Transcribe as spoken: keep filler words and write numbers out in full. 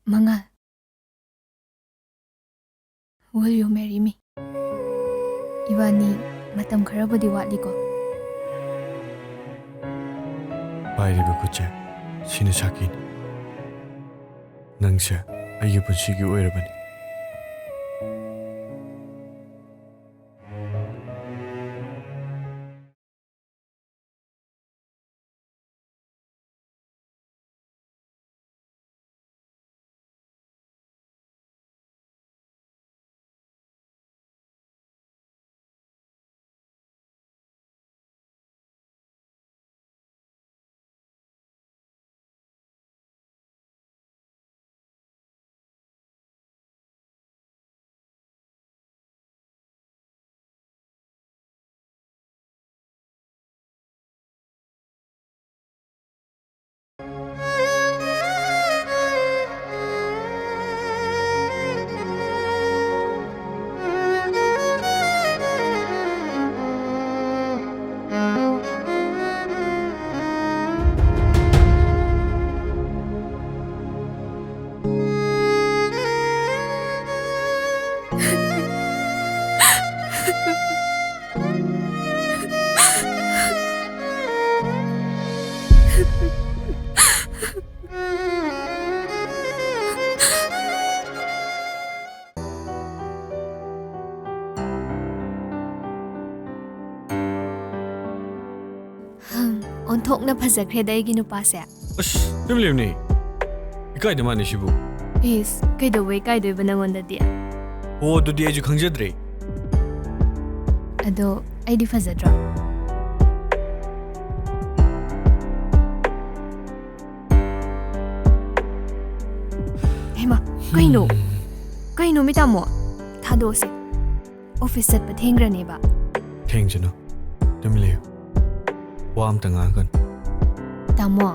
ꯃꯉꯥꯜ, will you marry me? ꯏꯕꯥꯅꯤ ꯃꯇꯝ ꯈꯔꯕꯨꯗꯤ ꯋꯥꯠꯂꯤꯀꯣ꯫ ꯄꯥꯏꯔꯤꯕ ꯈꯨꯠꯁꯦ, ꯁꯤꯅ ꯁꯥꯈꯤꯅꯤ꯫ ꯅꯪꯁꯦ ꯑꯩꯒꯤ ꯄꯨꯟꯁꯤꯒꯤ ꯑꯣꯏꯔꯕꯅꯤ꯫ ꯍꯝ, ꯑꯣꯟꯊꯣꯛꯅ ꯐꯖꯈ꯭ꯔꯦꯗ ꯑꯩꯒꯤ ꯅꯨꯄꯥꯁꯦ꯫ ꯑꯁ, ꯇꯨꯃꯤꯟ ꯂꯩꯌꯨꯅꯦ꯫ ꯏꯀꯥꯏꯗ ꯃꯥꯟꯅꯦ ꯁꯤꯕꯨ꯫ ꯏꯁ, ꯀꯩꯗꯧꯕꯩ ꯏꯀꯥꯏꯗꯣꯏꯕ ꯅꯪꯉꯣꯟꯗꯗꯤ? ꯑꯣ, ꯑꯗꯨꯗꯤ ꯑꯩꯁꯨ ꯈꯪꯖꯗ꯭ꯔꯦ꯫ ꯑꯗꯣ ꯑꯩꯗꯤ ꯐꯖꯗ꯭ꯔꯣ? ꯍꯩꯃꯥ, ꯀꯩꯅꯣ? ꯀꯩꯅꯣ ꯃꯤ ꯇꯥꯃꯣ? ꯊꯥꯗꯣꯛꯑꯁꯦ꯫ ꯑꯣꯐꯤꯁ ꯆꯠꯄ ꯊꯦꯡꯈ꯭ꯔꯅꯦꯕ꯫ ꯊꯦꯡꯖꯅꯨ꯫ ꯇꯨꯃꯤꯟ ꯂꯩꯌꯨ꯫ ꯋꯥ ꯑꯝꯇ ꯉꯥꯡꯒꯅꯨ꯫ ꯇꯥꯃꯣ,